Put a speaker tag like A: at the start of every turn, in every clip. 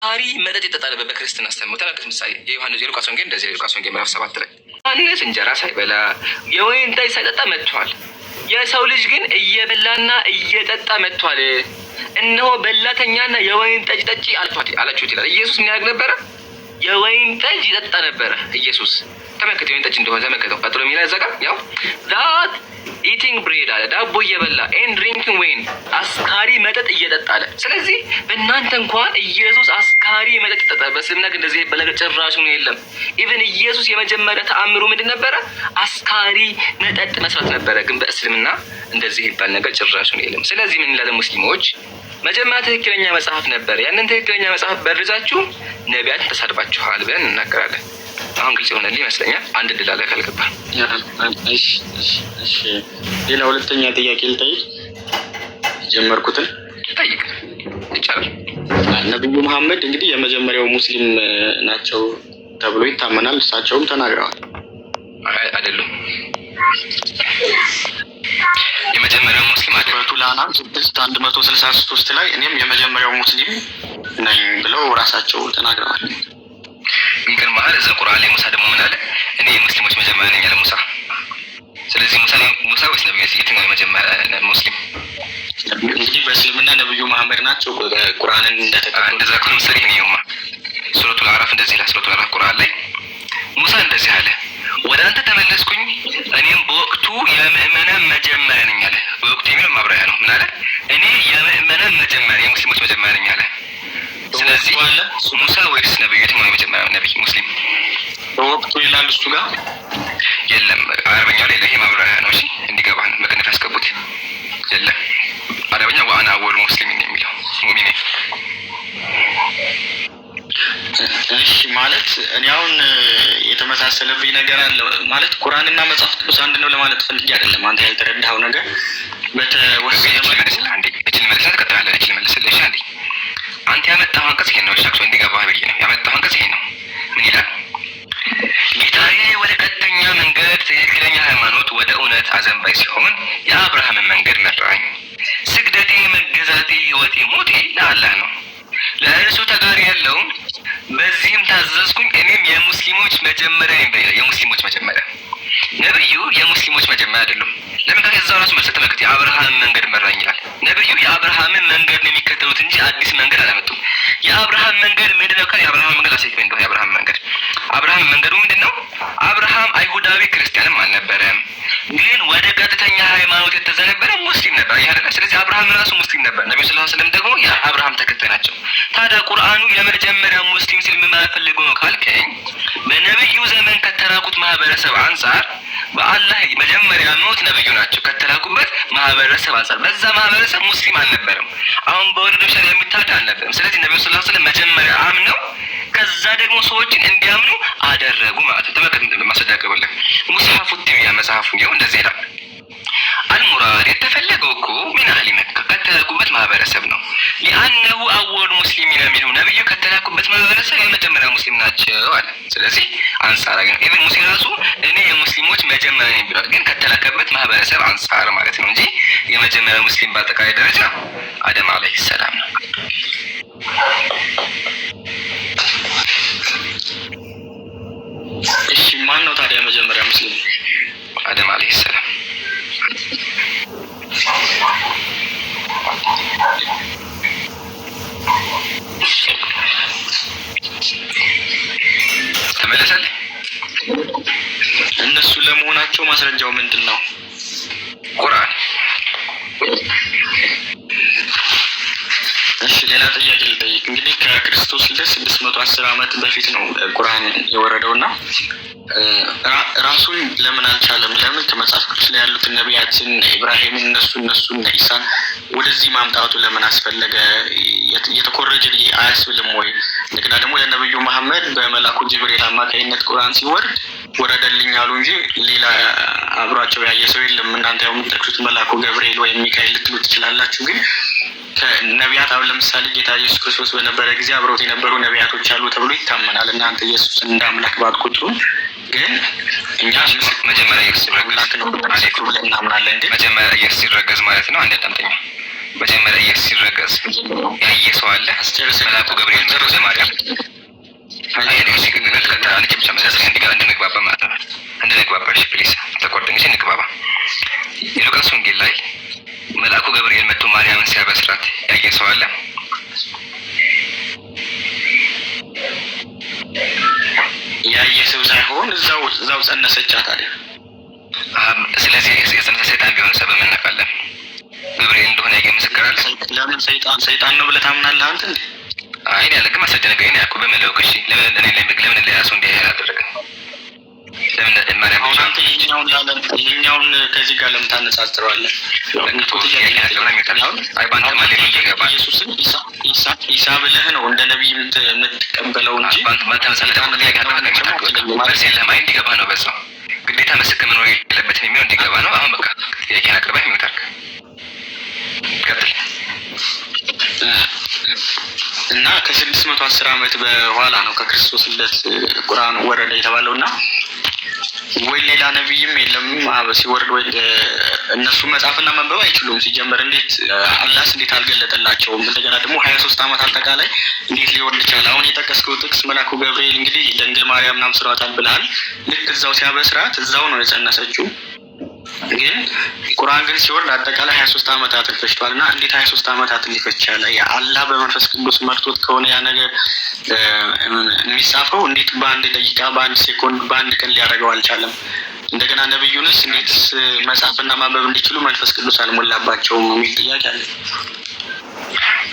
A: አስካሪ መጠጥ ይጠጣል በክርስትና አስተምህሮ። ተመልከት፣ ምሳሌ የዮሐንስ የሉቃስ ወንጌል እንደዚህ፣ የሉቃስ ወንጌል ምዕራፍ 7 ላይ ዮሐንስ እንጀራ ሳይበላ የወይን ጠጅ ሳይጠጣ መጥቷል። የሰው ልጅ ግን እየበላና እየጠጣ መጥቷል። እነሆ በላተኛና የወይን ጠጅ ጠጪ አላችሁት ይላል። ኢየሱስ ምን ያደርግ ነበረ? የወይን ጠጅ ይጠጣ ነበረ። ኢየሱስ ተመልከት፣ የወይን ጠጅ እንደሆነ ተመልከተው። ቀጥሎ የሚላ እዛ ጋር ያው that eating bread አለ፣ ዳቦ እየበላ፣ and drinking wine፣ አስካሪ መጠጥ እየጠጣ አለ። ስለዚህ በእናንተ እንኳን ኢየሱስ አስካሪ መጠጥ ይጠጣል። በእስልምና ግን እንደዚህ በነገር ጭራሽ ነው የለም። Even ኢየሱስ የመጀመሪያ ተአምሩ ምንድን ነበረ? አስካሪ መጠጥ መስራት ነበረ። ግን በእስልምና እንደዚህ ይባል ነገር ጭራሽ ነው የለም። ስለዚህ ምን እንላለን ሙስሊሞች? መጀመሪያ ትክክለኛ መጽሐፍ ነበር። ያንን ትክክለኛ መጽሐፍ በርዛችሁ ነቢያትን ተሳድባችኋል ብለን እንናገራለን። አሁን ግልጽ የሆነልህ ይመስለኛል። አንድ እድል አለ ካልገባ።
B: እሺ፣ ሌላ ሁለተኛ ጥያቄ ልጠይቅ የጀመርኩትን።
A: ጠይቅ፣ ይቻላል።
B: ነቢዩ መሐመድ እንግዲህ የመጀመሪያው ሙስሊም ናቸው ተብሎ ይታመናል። እሳቸውም ተናግረዋል።
A: አይደሉም። የመጀመሪያው ሙስሊም አይደሉም።
B: ሱረቱል አንዓም 6 163 ላይ እኔም የመጀመሪያው ሙስሊም ነኝ ብለው ራሳቸው ተናግረዋል።
A: ይገርምሃል። እዛ ቁርአን ላይ ሙሳ ደግሞ ምን አለ? እኔ የሙስሊሞች መጀመሪያ ነኝ አለ ሙሳ። ስለዚህ ሙሳ ወይስ ነብዩ የትኛው የመጀመሪያ ሙስሊም?
B: እንግዲህ በእስልምና ነብዩ መሐመድ ናቸው ቁርአንን እንደተቀበሉ።
A: እንደዛ ከሆነ ምሳሌ ይሄን ይኸውማ፣ ሱረቱል አዕራፍ እንደዚህ ይላል። ሱረቱል አዕራፍ ቁርአን ላይ ሙሳ እንደዚህ አለ፣ ወደ አንተ ተመለስኩኝ፣ እኔም በወቅቱ የምእመናን መጀመሪያ ነኝ አለ። በወቅቱ የሚለው ማብራሪያ ነው። ምን አለ? እኔ የምእመናን መጀመሪያ፣ የሙስሊሞች መጀመሪያ ነኝ አለ። ስለዚህ ሙሳ ወይስ ነብዩ የትኛው የመጀመሪያ ነብይ ሙስሊም?
B: በወቅቱ ይላል እሱ ጋር።
A: የለም፣ አረበኛው ላይ ይሄ ማብራሪያ ነው። እሺ፣ እንዲገባህ ነው። በቅንፍ ያስገቡት። የለም፣ አረበኛ وأنا أول المسلمين የሚለው ሙእሚን።
B: እሺ፣ ማለት እኔ አሁን የተመሳሰለብኝ ነገር አለ። ማለት ቁርአንና መጽሐፍ ቅዱስ አንድ ነው ለማለት ፈልጌ አይደለም። አንተ ያልተረዳኸው ነገር በተወሰነ
A: እችን መልስና ትቀጥላለህ። እችን መልስልህ። እሺ፣ አንዴ አንተ ያመጣኸው አንቀጽ ይሄን ነው። እሺ፣ አክሶ እንዲገባህ ብዬ ነው። ያመጣኸው አንቀጽ ይሄን ነው። ምን ይላል? ጌታዬ ወደ ቀጥተኛ መንገድ፣ ትክክለኛ ሃይማኖት፣ ወደ እውነት አዘንባይ ሲሆን የአብርሃምን መንገድ መራኝ። ስግደቴ፣ መገዛቴ፣ ህይወቴ፣ ሞቴ ለአላህ ነው። ለእርሱ ተጋሪ የለውም። በዚህም ታዘዝኩኝ። እኔም የሙስሊሞች መጀመሪያ ነኝ። የሙስሊሞች መጀመሪያ፣ ነብዩ የሙስሊሞች መጀመሪያ አይደሉም። ለምን ከዛ ራሱ መልሰህ ተመልከት። የአብርሃምን መንገድ መራኝ ይላል። ነብዩ የአብርሃምን መንገድ ነው የሚከተሉት እንጂ አዲስ መንገድ አላመጡም። የአብርሃም መንገድ ምንድን ነው? የአብርሃም መንገድ አሳይክ እንደሆነ የአብርሃም መንገድ፣ አብርሃም መንገዱ ምንድን ነው? አብርሃም አይሁዳዊ ክርስቲያንም አልነበረም፣ ግን ወደ ቀጥተኛ ሃይማኖት የተዘነበረ ሙስሊም ነበር። ይህ አይደለ? ስለዚህ አብርሃም ራሱ ሙስሊም ነበር። ነቢዩ ስ ስለም ደግሞ የአብርሃም ተከታይ ናቸው። ታዲያ ቁርአኑ የመጀመሪያ ሙስሊም ሲል ምን ማለት ፈልጎ ነው ካልከኝ፣ በነብዩ ዘመን ከተላኩት ማህበረሰብ አንጻር በአላህ መጀመሪያ ያመኑት ነብዩ ናቸው። ከተላኩበት ማህበረሰብ አንጻር በዛ ማህበረሰብ ሙስሊም አልነበረም። አሁን በወረደው ሸሪዓ የሚታዳ አልነበረም። ስለዚህ ነብዩ ስ ስለም መጀመሪያ አምነው ከዛ ደግሞ ሰዎችን እንዲያምኑ አደረጉ ማለት ነው። ተመልከት፣ ማስረጃ ያቀርብልህ ሙስሐፉ ቲቢያ መጽሐፉ ይኸው እንደዚህ ይላል። المراد የተፈለገው እኮ من أهل مكة ከተላኩበት ማህበረሰብ ነው። لأنه أول المسلمين منهم ነብዩ ከተላኩበት ማህበረሰብ የመጀመሪያ ሙስሊም ናቸው አለ። ስለዚህ አንጻራዊ ነው። Even ሙሴ ራሱ እኔ የሙስሊሞች መጀመሪያ ነኝ ብሏል። ግን ከተላከበት ማህበረሰብ አንጻር ማለት ነው እንጂ የመጀመሪያ ሙስሊም በአጠቃላይ ደረጃ አደም ዓለይሂ ሰላም ነው።
B: እሺ፣ ማን ነው ታዲያ መጀመሪያ ሙስሊም?
A: አደም ዓለይሂ ሰላም። ተመለሰልህ?
B: እነሱ ለመሆናቸው ማስረጃው ምንድን ነው?
A: ቁርአን።
B: እሺ፣ ሌላ ጥያቄ ልጠይቅ። እንግዲህ ከክርስቶስ ልደት 610 ዓመት በፊት ነው ቁርአን የወረደው እና ራሱን ለምን አልቻለም? ለምን ከመጽሐፍ ቅዱስ ላይ ያሉትን ነቢያትን ኢብራሂምን፣ እነሱን ኢሳን ወደዚህ ማምጣቱ ለምን አስፈለገ? የተኮረጀ አያስብልም ወይ? እንደገና ደግሞ ለነብዩ መሐመድ በመላኩ ጅብሪል አማካኝነት ቁርአን ሲወርድ ወረደልኝ አሉ እንጂ ሌላ አብሯቸው ያየ ሰው የለም። እናንተ ያው የምትጠቅሱት መላኩ ገብርኤል ወይም ሚካኤል ልትሉ ትችላላችሁ። ግን ከነቢያት አሁን ለምሳሌ ጌታ ኢየሱስ ክርስቶስ በነበረ ጊዜ አብረውት የነበሩ ነቢያቶች አሉ ተብሎ ይታመናል። እናንተ ኢየሱስን እንደ አምላክ ባትቆጥሩ ግን እኛ
A: መጀመሪያ ኢየሱስ ሲረገዝ
B: አምላክ ነው ብለን እናምናለን። ግን
A: መጀመሪያ ኢየሱስ ሲረገዝ ማለት ነው። አንድ አዳምጠኛ። መጀመሪያ ኢየሱስ ሲረገዝ ያየ ሰው አለ? መልአኩ ገብርኤል መጥቶ ለማርያም እንድንግባባ ማለት ነው። እንድንግባባ እሺ፣ please ተቆርጠኝ፣ እሺ እንግባባ። የሉቃስ ወንጌል ላይ መልአኩ ገብርኤል መጥቶ ማርያምን ሲያበስራት ያየ ሰው አለ?
B: ያየ ሰው ሳይሆን እዛው ጸነሰቻት አለ።
A: ስለዚህ የጸነሰ ሰይጣን ቢሆን ሰበብ እናውቃለን። ገብርኤል እንደሆነ ያየ ምስክር አለ?
B: ለምን ሰይጣን ነው ብለህ ታምናለህ አንተ? እንዴ
A: አይ ያለ ግን ማስረጃ ነገር እኔ ያልኩህ በምን ልወቅ? እሺ ለምን ሌላ ሰው እንዲህ አላደረገም? ለምን ማርያም
B: አሁን አንተ ይሄኛውን ከዚህ ጋር ለምን ታነጻጽረዋለህ? ኢየሱስን ኢሳ ብለህ ነው እንደ ነቢይ የምትቀበለው እንጂ
A: መልስ የለህም። አይ እንዲገባ ነው በዛው ግዴታ ምስክር መኖር የለበትም የሚለው እንዲገባ ነው። አሁን በቃ ጥያቄን አቅርበህ ይመጣል። ቀጥል።
B: እና ከ610 ዓመት በኋላ ነው ከክርስቶስ ልደት ቁርአን ወረደ የተባለው እና ወይ ሌላ ነቢይም የለም ሲወርድ ወይ እነሱ መጻፍና ማንበብ አይችሉም። ሲጀመር እንዴት አላህስ እንዴት አልገለጠላቸውም? እንደገና ደግሞ 23 ዓመት አጠቃላይ እንዴት ሊወርድ ቻለ? አሁን የጠቀስከው ጥቅስ መልአኩ ገብርኤል እንግዲህ ድንግል ማርያም አብስሯታል ብለሃል። ልክ እዛው ሲያበስራት እዛው ነው የጸነሰችው። ግን ቁርአን ግን ሲወርድ አጠቃላይ 23 ዓመታትን ፈጅቷል። እና እንዴት 23 ዓመታትን ሊፈጅ ቻለ? አላህ በመንፈስ ቅዱስ መርቶት ከሆነ ያ ነገር የሚጻፈው እንዴት በአንድ ደቂቃ፣ በአንድ ሴኮንድ፣ በአንድ ቀን ሊያደርገው አልቻለም? እንደገና ነብዩንስ እንዴት መጻፍና ማንበብ እንዲችሉ መንፈስ ቅዱስ አልሞላባቸውም የሚል ጥያቄ አለ።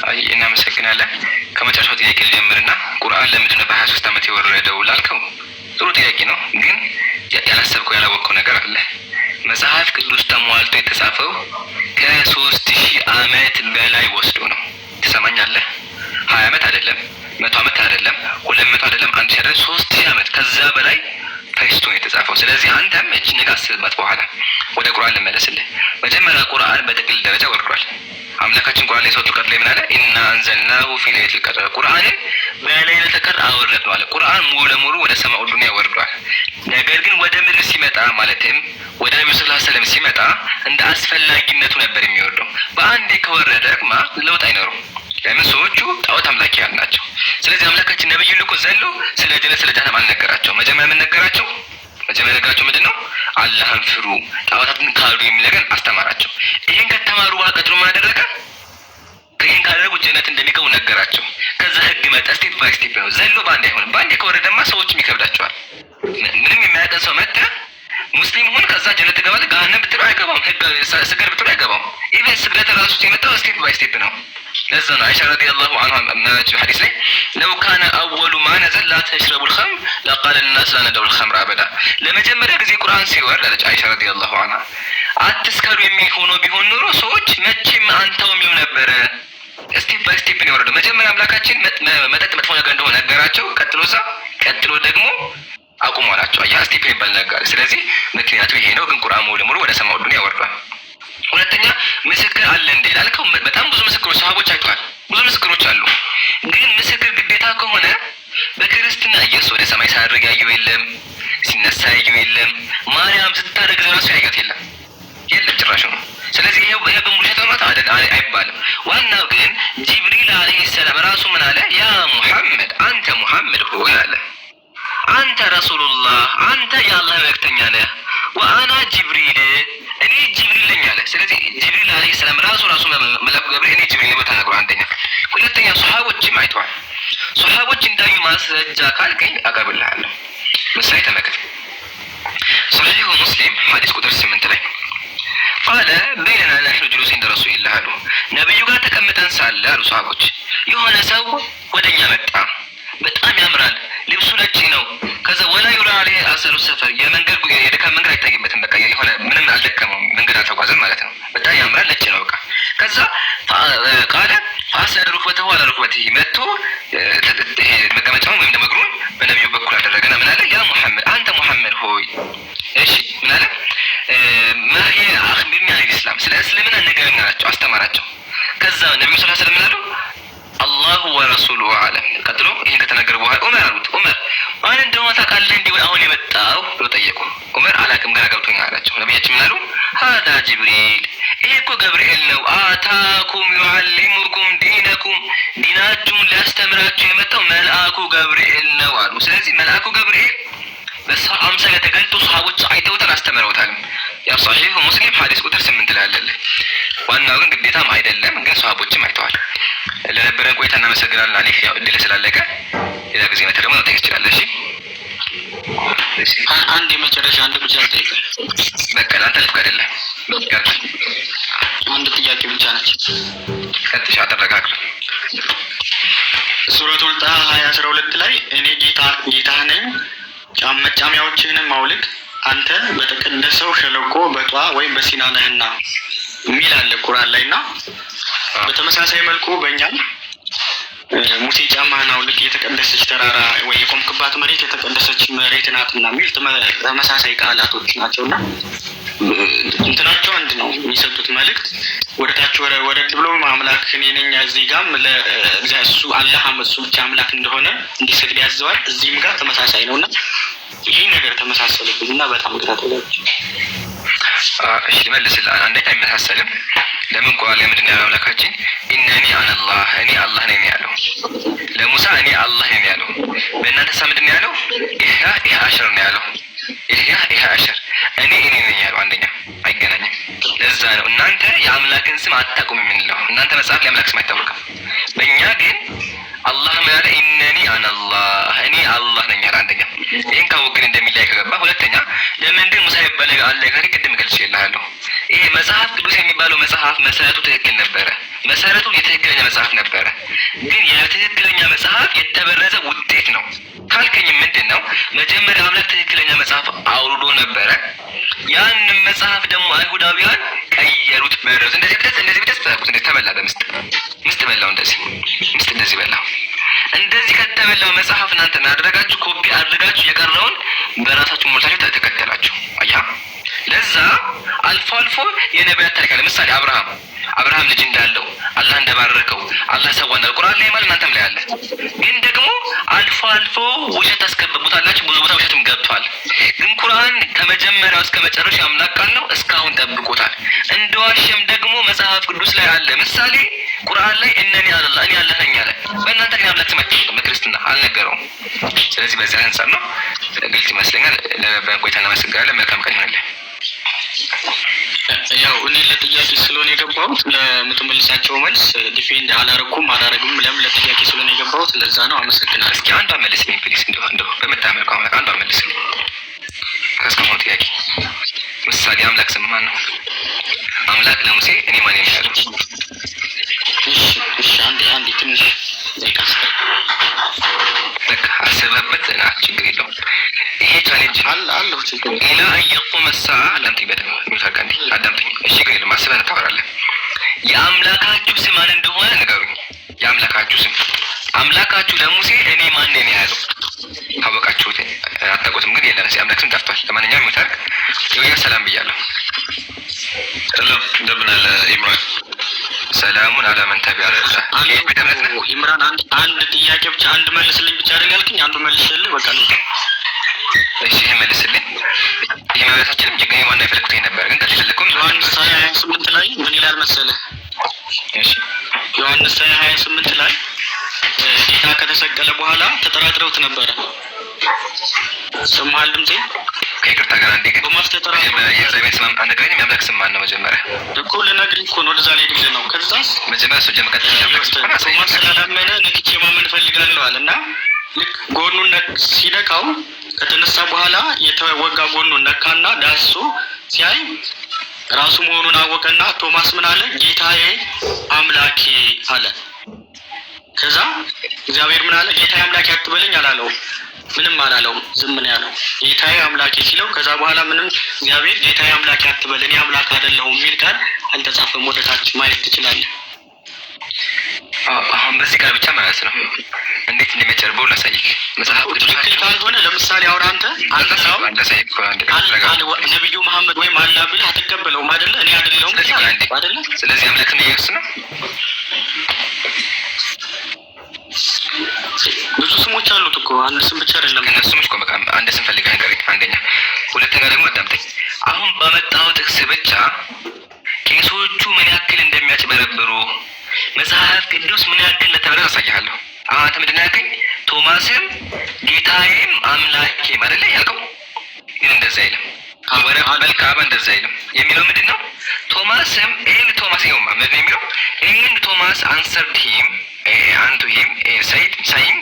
A: አይ እናመሰግናለን። ከመጨረሻው ጥያቄ ልጀምርና ቁርአን ለምንድን ነው በ23 ዓመት የወረደው ላልከው ጥሩ ጥያቄ ነው። ግን ያላሰብከው ያላወቅከው ነገር አለ። መጽሐፍ ቅዱስ ተሟልቶ የተጻፈው ከ3000 ዓመት በላይ ወስዶ ነው። ትሰማኛለህ? 20 ዓመት አይደለም፣ 100 ዓመት አይደለም፣ 200 አይደለም፣ 1000 አይደለም፣ 3000 ዓመት ከዛ በላይ ፈጅቶ ነው የተጻፈው። ስለዚህ አንተም እችን ነገር አስብባት። በኋላ ወደ ቁርአን ልመለስልህ። መጀመሪያ ቁርአን በጥቅል ደረጃ ወርዷል። አምላካችን ቁርአን ላይ ሱረቱል ቀድር ላይ ምን አለ? إنا أنزلناه في ليلة القدر፣ ቁርአንን በለይለቱል ቀድር አወረድነው አለ። ቁርአን ሙሉ ለሙሉ ወደ ሰማኡ ዱንያ ወርዷል። ነገር ግን ወደ ምድር ሲመጣ ማለትም ወደ ነብዩ صلى الله عليه وسلم ሲመጣ እንደ አስፈላጊነቱ ነበር የሚወርደው። በአንዴ ከወረደ ድማ ለውጥ አይኖርም። ለምን? ሰዎቹ ጣዖት አምላኪያን ናቸው። ስለዚህ አምላካችን ነብዩን ልኮ ዘሎ ስለ ጀነት ስለ ጀሃነም አልነገራቸው። መጀመሪያ ምን ነገራቸው? መጀመሪያ ነገራቸው ምንድን ነው? አላህን ፍሩ፣ ጣዖታትን ካዱ የሚል ነገር አስተማራቸው። ይህን ከተማሩ በኋላ ቀጥሎ ምን አደረገ? ይህን ካደረጉ ጀነት እንደሚገቡ ነገራቸው። ከዛ ህግ መጣ። Step by step ነው። ዘሎ በአንድ አይሆንም። በአንዴ ከወረደማ ሰዎችም ይከብዳቸዋል። ምንም የማያውቅን ሰው መጥተህ ሙስሊም ሁን ከዛ ጀነት ትገባለህ፣ ገሃነም ብትለው አይገባም። ህግ ስገድ ብትለው አይገባም። Even ስግደት ራሱ የመጣው step by step ነው። ለዛ ነው አይሻ رضي الله عنها ሐዲስ ላይ لو كان أول ما نزل لا تشربوا الخمر لقال الناس لا ندع الخمر أبدا። ለመጀመሪያ ጊዜ ቁርአን ሲወርድ አለች አይሻ رضي الله عنها አትስከሩ የሚል ሆኖ ቢሆን ኖሮ ሰዎች መቼም አንተውም ይሉ ነበረ። Step by step ነው የወረደው። መጀመሪያ አምላካችን መጠጥ መጥፎ ነገር እንደሆነ ነገራቸው። ቀጥሎ ደግሞ አቁሙ አላቸው። አያ step የሚባል ነገር። ስለዚህ ምክንያቱ ይሄ ነው። ግን ቁርአን ሙሉ ለሙሉ ወደ ሰማው ዱንያ ወርዷል። ሁለተኛ ምስክር አለ እንዴ ላልከው በጣም ብዙ ምስክሮች ሰሃቦች አይተዋል። ብዙ ምስክሮች አሉ። ግን ምስክር ግዴታ ከሆነ በክርስትና ኢየሱስ ወደ ሰማይ ሲያደርግ ያየው የለም፣ ሲነሳ ያየው የለም፣ ማርያም ስታረግዝ ራሱ ያያት የለም የለም ጭራሽ ነው። ስለዚህ ይሄ በሙሉ ውሸት ነው ማለት አይባልም። ዋናው ግን ጅብሪል عليه السلام ራሱ ምን አለ? يا محمد፣ አንተ ሙሐመድ ሆይ አለ፣ አንተ رسول الله፣ አንተ የአላህ መልእክተኛ ነህ። وأنا جبريل፣ እኔ ጅብሪል ነኝ አለ። ስለዚህ ጅብሪል عليه السلام ራሱ መላኩ ገብርኤል እኔ ጅብሪል ነኝ ተናግሯል። አንደኛ። ሁለተኛ ሶሐቦችም አይተዋል። ሶሐቦች እንዳዩ ማስረጃ ካልከኝ አቀርብልሃለሁ። ምሳሌ ተመልከት። ሶሒሁ ሙስሊም ሐዲስ ቁጥር 8 ላይ قال بينما نحن جلوس عند رسول الله አሉ። ነብዩ ጋር ተቀምጠን ሳለ አሉ ሰሃቦች፣ የሆነ ሰው ወደኛ መጣ። በጣም ያምራል፣ ልብሱ ነጭ ነው። ከዛ ولا يرى عليه أثر السفر፣ የመንገድ የድካም መንገድ አይታይበትም። በቃ የሆነ ምንም አልደከመውም፣ መንገድ አልተጓዘም ማለት ነው። በጣም ያምራል፣ ነጭ ነው። በቃ ከዛ قال فأسند ركبته على ركبته፣ መጥቶ መቀመጫውን ወይም ደግሞ እግሩን በነቢዩ በኩል አደረገና ምን አለ? يا محمد፣ አንተ ሙሐመድ ሆይ፣ እሺ ምን አለ? ما هي أخبرني عن الإسلام፣ ስለ እስልምና ንገረኝ አላቸው፣ አስተማራቸው። ከዛ ነቢዩ صلى الله عليه وسلم ምን አሉ? الله ورسوله أعلم። ቀጥሎ ይህን ከተናገረ በኋላ ዑመር አሉት፣ ዑመር ማን እንደሆነ ታውቃለህ እንዲህ አሁን የመጣው ብሎ ጠየቁ። ዑመር አላውቅም፣ ግራ ገብቶኛል አላቸው። ነቢያችን ምን አሉ? هذا جبريل፣ ይሄ እኮ ገብርኤል ነው። أتاكم يعلمكم دينكم፣ ዲናችሁን ሊያስተምራችሁ የመጣው መልአኩ ገብርኤል ነው አሉ። ስለዚህ መልአኩ ገብርኤል በሰው አምሳል ተገልጦ ሰሃቦች አይተውታል፣ አስተምረውታል። ያው صحيح مسلم ሐዲስ ቁጥር 8 ላይ አለልህ። ዋናው ግን ግዴታም አይደለም፣ ግን ሰሃቦችም አይተዋል። ለነበረን ቆይታ እናመሰግናለን። አሊፍ፣ ያው እድል ስላለቀ ሌላ ጊዜ መተህ ደግሞ መጠየቅ ትችላለህ። እሺ።
B: አንድ የመጨረሻ አንድ ብቻ ልጠይቅ።
A: በቃ ለአንተ ልፍቀድልህ። ቀጥል።
B: አንድ ጥያቄ ብቻ ነች።
A: ቀጥሽ አጠረጋግር።
B: ሱረቱል ጣሃ 20:12 ላይ እኔ ጌታህ ነኝ፣ መጫሚያዎችህንም አውልቅ፣ አንተ በተቀደሰው ሸለቆ በጧ ወይም በሲና ነህና የሚል አለ ቁርአን ላይ። እና በተመሳሳይ መልኩ በእኛም ሙሴ ጫማህን አውልቅ፣ የተቀደሰች ተራራ ወይ የቆምክባት መሬት የተቀደሰች መሬት ናትና የሚል ተመሳሳይ ቃላቶች ናቸው። እና እንትናቸው አንድ ነው። የሚሰጡት መልእክት ወደታች ወረድ ብሎ አምላክ እኔ ነኝ፣ እዚህ ጋም እሱ አላህ እሱ ብቻ አምላክ እንደሆነ እንዲሰግድ ያዘዋል። እዚህም ጋር ተመሳሳይ ነው። እና ይህ ነገር ተመሳሰለብኝ እና በጣም ግራ ተጋብቼ።
A: እሺ፣ ልመልስልህ። አንደኛ አይመሳሰልም። ለምን? ቁርአን ላይ ምንድን ነው ያለው አምላካችን? إنني أنا الله፣ እኔ አላህ ነኝ ያለው። ለሙሳ እኔ አላህ ነኝ ያለው። በእናንተ ሳ ምንድን ነው ያለው? ኢህያ ኢህ አሽር ነው ያለው። ኢህያ ኢህ አሽር፣ እኔ እኔ ነኝ ያለው። አንደኛ አይገናኝም። ለዛ ነው እናንተ የአምላክን ስም አታውቁም የምንለው። እናንተ መጽሐፍ የአምላክ ስም አይታወቅም። በእኛ ግን አላህ ምን አለ? إنني أنا الله፣ እኔ አላህ ነኝ ያለ። አንደኛ ይህን ካወቅን እንደሚለያይ ከገባ፣ ሁለተኛ ለምንድን ሙሳ ይባል አለ ካለ ቅድም ገልጬልሃለሁ። ይሄ መጽሐፍ ቅዱስ የሚባለው መጽሐፍ መሰረቱ ትክክል ነበረ። መሰረቱ የትክክለኛ መጽሐፍ ነበረ። ግን የትክክለኛ መጽሐፍ የተበረዘ ውጤት ነው ካልከኝ ምንድን ነው? መጀመሪያ አምላክ ትክክለኛ መጽሐፍ አውርዶ ነበረ። ያንን መጽሐፍ ደግሞ አይሁዳውያን ቀየሩት፣ በረዙ። እንደዚህ ብለህ እንደዚህ ብለህ ተጠቁት፣ እንደዚህ ተበላ በምስጥ፣ ምስጥ በላው፣ እንደዚህ ምስጥ እንደዚህ በላው። እንደዚህ ከተበላው መጽሐፍ እናንተ ምን አደረጋችሁ? ኮፒ አድርጋችሁ የቀረውን በራሳችሁ ሞልታችሁ ተከተላችሁ። አያ፣ ለዛ አልፎ አልፎ የነቢያት ታሪክ አለ። ምሳሌ አብርሃም ልጅ እንዳለው፣ አላህ እንደባረከው፣ አላህ ሰዋ እንዳለ ቁርአን ላይ ማለት እናንተም ላይ አለ። ግን ደግሞ አልፎ አልፎ ውሸት ታስገቡታላችሁ። ብዙ ቦታ ውሸትም ገብቷል። ግን ቁርአን ከመጀመሪያው እስከ መጨረሻ አምላክ ቃል ነው፣ እስካሁን ጠብቆታል። እንደዋሸም ደግሞ መጽሐፍ ቅዱስ ላይ አለ። ምሳሌ ቁርአን ላይ إنني أنا الله፣ እኔ አላህ ነኝ አለ። በእናንተ ግን አምላክ ስም አይታወቅም፣ በክርስትና አልነገረውም። ስለዚህ በዚህ አንጻር ነው፣ ግልጽ ይመስለኛል። ለነበረን ቆይታ እናመሰግናለን። መልካም ቀን ይሆንልን።
B: ያው እኔ ለጥያቄ ስለሆነ የገባሁት ለምትመልሳቸው መልስ defend አላረኩም አላረግም። ለምን ለጥያቄ ስለሆነ የገባሁት ለዛ ነው። አመሰግናለሁ።
A: እስኪ አንዷ መልስልኝ please፣ እንደው እንደው በምታመልከው አምላክ አንዷ መልስልኝ። ከእስካሁኑ ጥያቄ ምሳሌ አምላክ ስም ማን ነው? አምላክ ለሙሴ እኔ ማን ነኝ ያለው?
B: እሺ እሺ፣ አንዴ አንዴ ትንሽ ደቂቃ ስጠኝ።
A: በቃ አስበህበት ና፣ ችግር የለውም። ይሄ challenge ነው።
B: አለ አለሁ፣ ችግር የለም።
A: إلى أن يقوم الساعة። አዳምጠኝ በደንብ፣ mute አድርጋ እንዴ አዳምጠኝ። እሺ፣ ችግር የለም፣ አስበህ ታወራለህ። የአምላካችሁ ስም ማን እንደሆነ ንገሩኝ። የአምላካችሁ ስም፣ አምላካችሁ ለሙሴ እኔ ማን ነኝ ያለው ካወቃችሁት፣ አታውቁትም፣ ግን የለም አምላክ ስም ጠፍቷል። ለማንኛውም mute አድርግ። የወያ ሰላም ብያለሁ።
C: ሰላም፣ እንደምን አለ ኢምራን?
A: سلام على من اتبع الهدى። ይህ ቤተ እምነት ነህ?
B: ኢምራን፣ አንድ አንድ ጥያቄ ብቻ አንድ መልስልኝ ብቻ አይደል ያልከኝ? አንዱ መልስልህ በቃ ነው።
A: እሺ፣ ይህ መልስልኝ። ይህ መመለሳችንም ችግር ዋና የፈለግኩት ይሄ ነበር፣ ግን ካልፈለግኩም
B: ዮሐንስ 20:28 ላይ ምን ይላል መሰለህ?
A: እሺ።
B: ዮሐንስ 20:28 ላይ ጌታ ከተሰቀለ በኋላ ተጠራጥረውት ነበረ። ሰማሃል ድምጼ?
A: ከይቅርታ ጋር አንዴ ግን
B: ቶማስ ተጠራጥሮ ነበረ።
A: የእግዚአብሔር ስም አልነገረኝም። የአምላክ ስም ማን ነው? መጀመሪያ
B: እኮ ልነግርህ እኮ ነው፣ ወደዛ ላይ ድል ነው። ከዛስ
A: መጀመሪያ እሱ ጀምር። ቀጥታ የአምላክ ስም ከሆነ አሳየኝ።
B: ቶማስ ስላላመነ ነክቼ ማመን እፈልጋለሁ አለ። እና ልክ ጎኑን ሲነካው ከተነሳ በኋላ የተወጋ ጎኑን ነካና ዳሶ ሲያይ ራሱ መሆኑን አወቀና ቶማስ ምን አለ? ጌታዬ አምላኬ አለ። ከዛ እግዚአብሔር ምን አለ? ጌታዬ አምላኬ አትበለኝ አላለውም። ምንም አላለውም። ዝም ነው ያለው። ጌታዬ አምላኬ ሲለው ከዛ በኋላ ምንም እግዚአብሔር ጌታዬ አምላኬ አትበል፣ እኔ አምላክ አይደለሁም የሚል ቃል አልተጻፈም። ወደ ታች ማየት ትችላለህ።
A: አሁን በዚህ ቃል ብቻ ማለት ነው እንዴት እንደሚያጨርበው ላሳይክ። መጽሐፍ
B: ትክክል
A: ቅዱሳቸው
B: ካልሆነ ለምሳሌ አሁን አንተ አንተ አሁን
A: ላሳይክ እኮ አንዴ
B: ነብዩ መሐመድ ወይም አላህ ብለህ አትቀበለውም አይደለ? እኔ አይደለሁም
A: ስለዚህ ቆይ አንዴ
B: አይደለ?
A: ስለዚህ አምላክ ስም ኢየሱስ ነው።
B: ብዙ ስሞች አሉት እኮ፣ አንድ ስም ብቻ አይደለም።
A: ከእነሱ ስሞች እኮ በቃ አንድ ስም ፈልገህ ንገረኝ። አንደኛ፣ ሁለተኛ ደግሞ አዳምጠኝ። አሁን ባመጣኸው ጥቅስ ብቻ ቄስ ቄሶቹ ምን ያክል እንደሚያጭበረብሩ፣ መጽሐፍ ቅዱስ ምን ያክል እንደተበረዘ አሳይሃለሁ። አሁን አንተ ምንድን ነው ያልከኝ? ቶማስም ጌታዬም አምላኬም አይደለ ያልከው? ግን እንደዛ አይልም። ወረበል ካባ እንደዛ አይልም። የሚለው ምንድን ነው? ቶማስም and ቶማስ፣ ይኸውማ ምንድን ነው የሚለው? And Thomas answered him unto him said saying,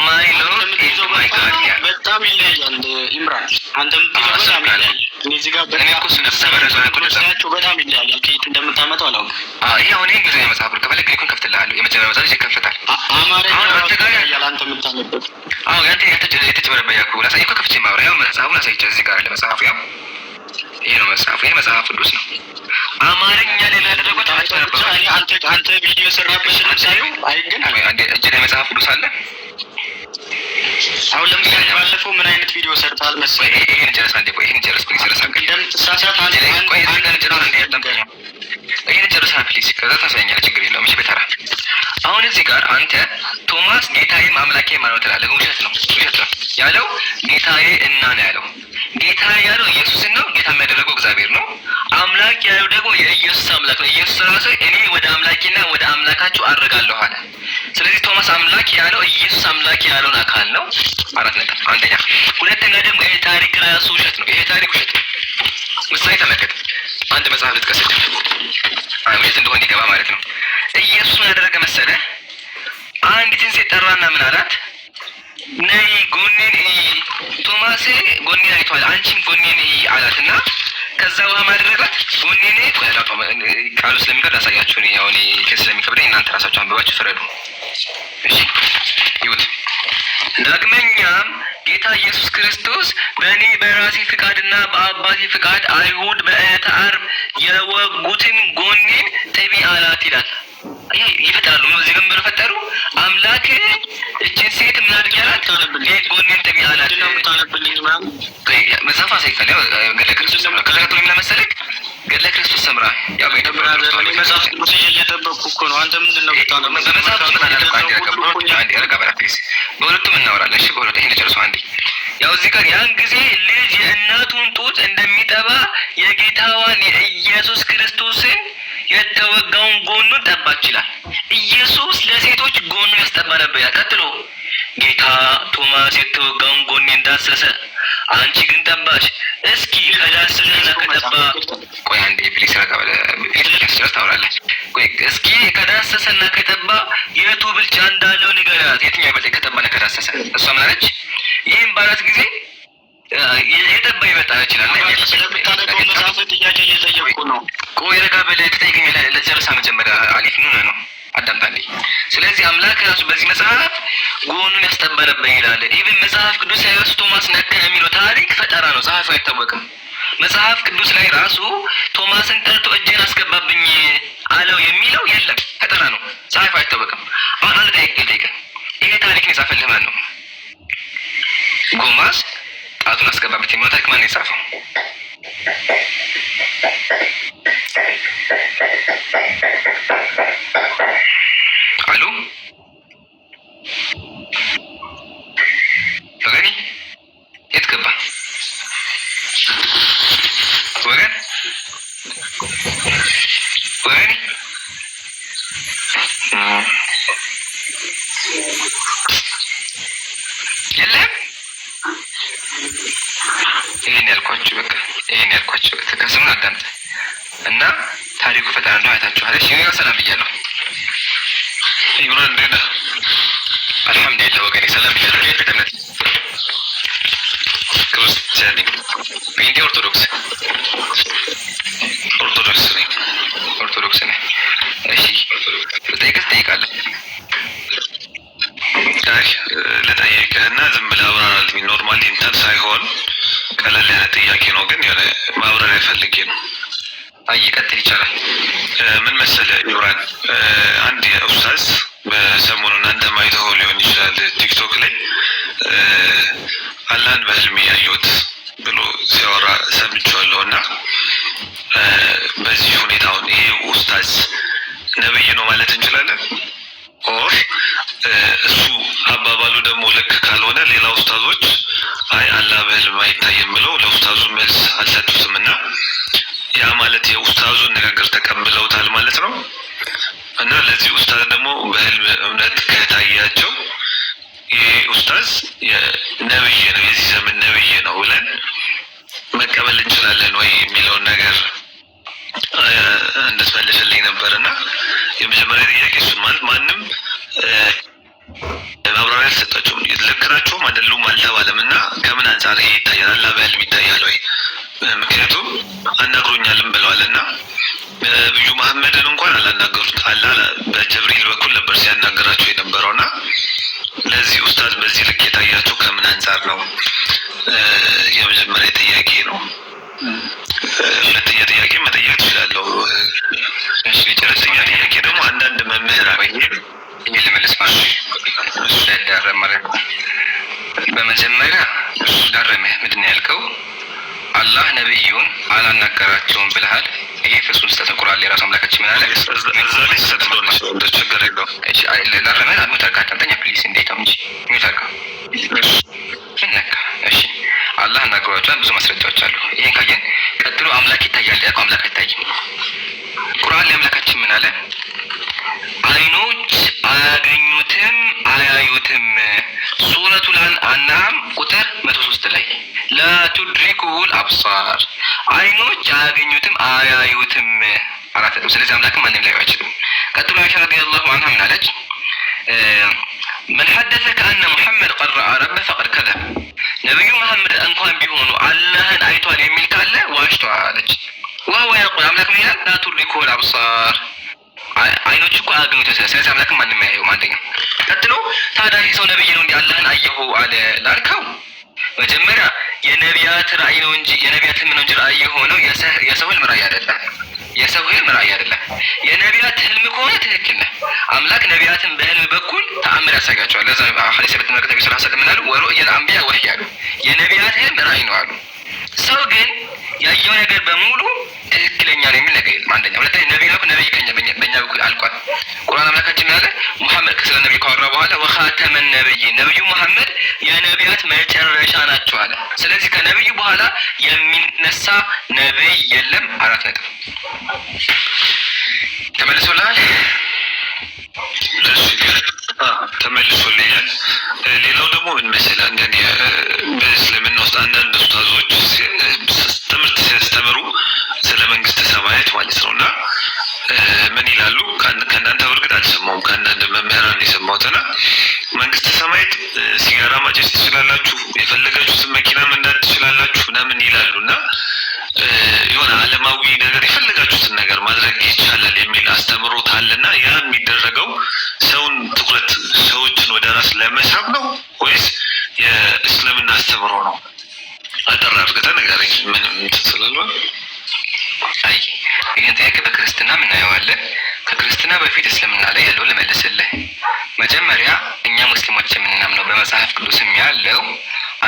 A: my Lord and my God ያለ።
B: በጣም ይለያያል ኢምራን፣ አንተ የምትይዘው በጣም ይለያያል። እኔ እዚህ ጋር
A: እኔ እኮ እሱ እንደተበረዘ ነው እኮ እንደዛ።
B: ናቸው፣ በጣም ይለያያል። ከየት እንደምታመጣው አላውቅም።
A: ይሄ አሁን ይሄ እንግሊዝኛ መጽሐፍ ነው። ከፈለግ ግሪኩን ከፍትልሃለሁ። የመጀመሪያ መጽሐፍ ይከፈታል።
B: አማርኛ
A: አሁን
B: ራሱ
A: አንተ ጋር
B: ይለያያል። አንተ የምታነበት
A: አዎ፣ ያንተ የተጭበረበረ ያልኩህ ላሳይ እኮ ከፍቼ ማውራ፣ ያው መጽሐፉን አሳይቼ እዚህ ጋር አለ መጽሐፉ። ያው ይሄ ነው መጽሐፉ። ይሄ መጽሐፍ ቅዱስ ነው። አማርኛ ሌላ ያደረጉት አጭበረበሩ።
B: እኔ አንተ ቪዲዮ የሰራበትን ሳየው አይገናኝም።
A: ቆይ አንዴ፣ እጅ ላይ መጽሐፍ ቅዱስ አለ።
B: አሁን ለምሳሌ ባለፈው ምን አይነት ቪዲዮ ሰርተሃል
A: ቆይ
B: መሰለህ?
A: ይሄን ጨርስ አንዴ። ቆይ ይሄን ጨርስ please። ጨርስ አንዴ።
B: እንደምትሳሳት አንድ አንድ
A: ቆይ እዚህ ጋር
B: አንድ
A: ጨርስ አንዴ። አዳምጠኝ። ይሄን ጨርስ please። ከዛ ታሳየኛለህ። ችግር የለውም። እሺ በተራ። አሁን እዚህ ጋር አንተ ቶማስ ጌታዬም አምላኬም አለው ትላለህ። ውሸት ነው፣ ውሸት ነው። ያለው ጌታዬ እና ነው ያለው። ጌታዬ ያለው ኢየሱስን ነው። ጌታ የሚያደረገው እግዚአብሔር ነው። አምላክ ያለው ደግሞ የኢየሱስ አምላክ ነው። ኢየሱስ ራሱ እኔ ወደ አምላኬና ወደ አምላካችሁ አድርጋለሁ አለ። ስለዚህ ቶማስ አምላክ ያለው ኢየሱስ አምላክ ያለውን አካል ነው። አራት ነጥብ። አንደኛ። ሁለተኛ ደግሞ ይሄ ታሪክ ራሱ ውሸት ነው። ይሄ ታሪክ ውሸት ነው። ምሳሌ ተመልከት። አንድ መጽሐፍ ልጥቀስልህ፣ አይ ውሸት እንደሆነ እንዲገባ ማለት ነው። ኢየሱስ ምን ያደረገ መሰለህ? አንዲትን ሴት ጠራና ምን አላት? ነይ ጎኔን እይ። ቶማስ ጎኔን አይቷል፣ አንቺም ጎኔን እይ አላት እና ከዛ ውሃ ማደረጋት ጎኔን። ቆይ አላውቀውም፣ ቃሉ ስለሚከብድ አሳያችሁ። እኔ ያው እኔ ስለሚከብደኝ እናንተ ራሳችሁ አንብባችሁ ፍረዱ። እሺ ይሁት። ዳግመኛም ጌታ ኢየሱስ ክርስቶስ በእኔ በራሴ ፍቃድና በአባቴ ፍቃድ አይሁድ በዕለተ ዓርብ የወጉትን ጎኔን ጥቢ አላት ይላል። ይሄ ይፈጥራሉ። እዚህ ግን ብለው ፈጠሩ። አምላክ እችን ሴት ምን አድርጊ አላት? ጎኔን ጥቢ አላት።
B: ምንድን ነው የምታነብልኝ ምናምን?
A: ቆይ፣ መጽሐፍ አሳይቷል። ያው ገድለ ክርስቶስ ሰምራ። ከዛ ቀጥሎ ምን መሰለህ? ገድለ ክርስቶስ ሰምራ ያው በኢትዮጵያ
B: brother፣
A: ኦርቶዶክስ
B: እኔ መጽሐፍ ቅዱስ እየጠበቅኩ እኮ ነው። አንተ ምንድን ነው የምታነበው?
A: በመጽሐፍ ውስጥ አንዴ ረጋ፣ አንዴ ረጋ በላ please። በሁለቱም እናወራለን። እሺ በሁለቱ፣ ይሄን ጨርሶ አንዴ። ያው እዚህ ጋር ያን ጊዜ ልጅ የእናቱን ጡት እንደሚጠባ የጌታዋን የኢየሱስ ክርስቶስን የተወጋውን ጎኑን ጠባች ይላል። ኢየሱስ ለሴቶች ጎኑን ያስጠባ ነበር ይላል። ቀጥሎ ጌታ ቶማስ የተወጋውን ጎኔን እንዳሰሰ አንቺ ግን ጠባሽ። እስኪ ከዳሰሰና ከጠባ፣ ቆይ አንዴ please ረጋ በለ። Please ጨርስ ታወራለህ። ቆይ እስኪ ከዳሰሰና ከጠባ የቱ ብልጫ እንዳለው ንገራት። የትኛው ይበልጥ ከጠባና ከዳሰሰ? እሷ ምን አለች? ይህም ባላት ጊዜ የጠባ ይበልጣል ይችላል።
B: ስለምታነበው መጽሐፍ ጥያቄ እየጠየቅኩ ነው።
A: ቆይ ረጋ በለ፣ ትጠይቀኛለህ። ለጨርሳ መጀመሪያ አሊፍ ኑ ነው አዳምጣልኝ። ስለዚህ አምላክ ራሱ በዚህ መጽሐፍ ጎኑን ያስጠባ ነበር ይላል። Even መጽሐፍ ቅዱስ ላይ ራሱ ቶማስ ነካ የሚለው ታሪክ ፈጠራ ነው፣ ጸሐፊው አይታወቅም። መጽሐፍ ቅዱስ ላይ ራሱ ቶማስን ጠርቶ እጅን አስገባብኝ አለው የሚለው የለም፣ ፈጠራ ነው፣ ጸሐፊው አይታወቅም። አሁን አንድ ጥያቄ ልጠይቅህ። ይሄ ታሪክን የጻፈልህ ማን ነው? ጎማስ ጣቱን አስገባበት የሚለው ታሪክ ማን ነው የጻፈው? አሉ ወገኔ፣ የት ገባ ወገን? ወገኔ የለም። ይሄን ያልኳችሁ በቃ ይሄን ያልኳችሁ ከስሙን አዳምጥ እና ታሪኩ ፈጠራ እንደሆነ አይታችኋል። እሺ ሰላም ብያለሁ።
C: ኢምራን፣ እንዴት ነህ?
A: አልሐምዱሊላህ ወገኔ፣ ሰላም ብያለሁ። የት እምነት?
C: ክርስቲያን ነኝ።
A: ጴንጤ፣ ኦርቶዶክስ?
C: ኦርቶዶክስ ነኝ።
A: ኦርቶዶክስ ነህ። እሺ ልጠይቅህ፣ ትጠይቃለህ።
C: አይ ልጠይቅህ እና ዝም ብለህ አብራራልኝ። Normally እንትን ሳይሆን ቀለል ያለ ጥያቄ ነው፣ ግን የሆነ ማብራሪያ ፈልጌ ነው።
A: አይ ቀጥል፣ ይቻላል።
C: ምን መሰለህ ኢምራን፣ አንድ ኡስታዝ በሰሞኑ እናንተ አይተኸው ሊሆን ይችላል፣ ቲክቶክ ላይ አላህን በህልሜ ያየሁት ብሎ ሲያወራ ሰምቼዋለሁ። እና በዚህ ሁኔታውን ይሄ ኡስታዝ ነብይ ነው ማለት እንችላለን? Or እሱ አባባሉ ደግሞ ልክ ካልሆነ ሌላ ኡስታዞች አይ አላህ በህልም አይታይም ብለው ለኡስታዙ መልስ አልሰጡትም እና ያ ማለት ማለት የኡስታዙን ንግግር ተቀብለውታል ማለት ነው። እና ለዚህ ኡስታዝ ደግሞ በህልም እምነት ከታያቸው ይህ ኡስታዝ ነብይ ነው፣ የዚህ ዘመን ነብይ ነው ብለን መቀበል እንችላለን ወይ የሚለውን ነገር እንድትመልስልኝ ነበር። እና የመጀመሪያ ጥያቄ እሱ ማለት ማንም ማብራሪያ አልሰጣቸውም። ልክ ናቸውም አይደሉም አልተባለም። እና ከምን አንጻር ይሄ ይታያል? አላህ በህልም ይታያል ወይ? ምክንያቱም አናግሮኛልም ብለዋል። እና ነብዩ መሐመድን እንኳን አላናገሩት፣ አላህ በጀብሪል በኩል ነበር ሲያናገራቸው የነበረው። እና ለዚህ ኡስታዝ በዚህ ልክ የታያቸው ከምን አንጻር ነው? የመጀመሪያ ጥያቄ ነው። ሁለተኛ ጥያቄ መጠየቅ ትችላለሁ። ሁለተኛ ጥያቄ ደግሞ አንዳንድ መምህራን
A: ልመልስ ማለት እንዳይዳረም ማለት ነው። በመጀመሪያ ዳረመህ ምንድን ነው ያልከው? አላህ ነብዩን አላናገራቸውም ብለሃል። ይሄ ፍጹም ስህተት ነው። ቁርአን ላይ ራሱ አምላካችን ምን አለ?
C: እዛ ላይ ስህተት ሊሆን ይችላል፣ ችግር የለውም።
A: ላረመህ mute አድርገህ አዳምጠኛ please። እንዴት ነው እንጂ mute አድርገህ ምን ነካ? እሺ አላህ አናግሯቸዋል። ብዙ ማስረጃዎች አሉ። ይሄን ካየን ቀጥሎ አምላክ ይታያል ያልከው አምላክ አይታይም። ቁርአን ላይ አምላካችን ምን አለ? አይኖች አያገኙትም አያዩትም። ሱረቱል አንዓም ቁጥር 103 ላይ لا تدركه الأبصار አይኖች አያገኙትም አያዩትም። 4 ነጥብ። ስለዚህ አምላክም ማንም ሊያዩ አይችልም። ቀጥሎ አይሻ رضي الله عنها ምን አለች? من حدثك أن محمد قد رأى ربه فقد كذب። ነቢዩ መሐመድ እንኳን ቢሆኑ አላህን አይቷል የሚል ካለ ዋሽቷል አለች። وهو يقول አምላክ ምን ይላል? لا تدركه الأبصار አይኖች እኮ አያገኙትም። ስለዚህ አምላክም ማንም አያየውም። አንደኛ። ቀጥሎ ታዲያ ይህ ሰው ነብይ ነው እንዲህ አላህን አየሁ አለ ላልከው መጀመሪያ የነቢያት ራእይ ነው እንጂ የነቢያት ህልም ነው እንጂ ራእይ የሆነው የሰው ህልም ራእይ አይደለም። የሰው ህልም ራእይ አይደለም። የነቢያት ህልም ከሆነ ትክክል ነህ። አምላክ ነቢያትን በህልም በኩል ተአምር ያሳያቸዋል። ለዛ ሐዲስ ብትመለከት ነቢ ስ ሰለም ምን አሉ? ورؤيا الأنبياء وحي አሉ። የነቢያት ህልም ራእይ ነው አሉ። ሰው ግን ያየው ነገር በሙሉ ትክክለኛ ነው የሚል ነገር የለም። አንደኛ። ሁለተኛ ነቢይ ነው፣ ነቢይ ከኛ በእኛ በኩል አልቋል። ቁርአን አምላካችን ምን አለ? ሙሐመድ ስለ ነቢይ ካወራ በኋላ وخاتم النبيين ነቢዩ መሐመድ የነቢያት መጨረሻ ናቸው አለ። ስለዚህ ከነቢዩ በኋላ የሚነሳ ነቢይ የለም። 4 ነጥብ። ተመልሶልሃል?
C: ተመልሶልኛል። ሌላው ደግሞ ምን መሰለህ፣ አንዳንድ በእስልምና ውስጥ አንዳንድ ኡስታዞች ትምህርት ሲያስተምሩ ስለ መንግስተ ሰማያት ማለት ነው እና ምን ይላሉ? ከእናንተ በእርግጥ አልሰማሁም፣ ከአንዳንድ መምህራን የሰማሁት። እና መንግስተ ሰማያት ሲጋራ ማጨስ ትችላላችሁ፣ የፈለጋችሁትን መኪና መንዳት ትችላላችሁ ምናምን ይላሉ። እና የሆነ ዓለማዊ ነገር የፈለጋችሁትን ነገር ማድረግ ይቻላል የሚል አስተምሮት አለና ያ የሚደረገው ሰውን ትኩረት ሰዎችን ወደ ራስ ለመሳብ ነው ወይስ የእስልምና አስተምሮ ነው? አጠር አድርገህ ንገረኝ። ምንም እንትን ስላልሆነ።
A: አይ ይህን ጥያቄ በክርስትና እናየዋለን። ከክርስትና በፊት እስልምና ላይ ያለው ልመልስልህ። መጀመሪያ እኛ ሙስሊሞች የምናምነው በመጽሐፍ ቅዱስም ያለው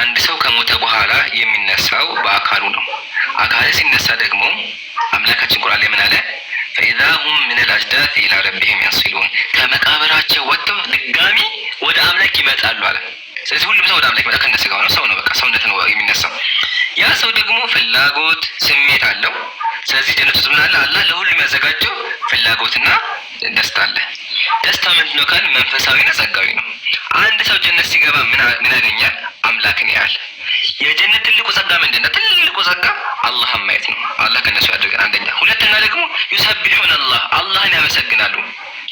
A: አንድ ሰው ከሞተ በኋላ የሚነሳው በአካሉ ነው። አካል ሲነሳ ደግሞ አምላካችን ቁርአን ላይ ምን አለ? فإذا هم من الأجداث إلى ربهم ينسلون ከመቃብራቸው ወጥተው ድጋሚ ወደ አምላክ ይመጣሉ አለ። ስለዚህ ሁሉም ሰው ወደ አምላክ ይመጣል። ከነ ስጋው ነው፣ ሰው ነው፣ በቃ ሰውነት ነው የሚነሳው። ያ ሰው ደግሞ ፍላጎት፣ ስሜት አለው። ስለዚህ ጀነት ውስጥ ምን አለ? አላህ ለሁሉም ያዘጋጀው ፍላጎትና ደስታ አለ። ደስታ ምንድን ነው ካል መንፈሳዊና ጸጋዊ ነው። አንድ ሰው ጀነት ሲገባ ምን ያገኛል? አምላክን ያህል። የጀነት ትልቁ ጸጋ ምንድን ነው? ትልቁ ጸጋ አላህን ማየት ነው። አላህ ከነሱ ያድርገን። አንደኛ። ሁለተኛ ደግሞ يسبحون الله አላህን ያመሰግናሉ።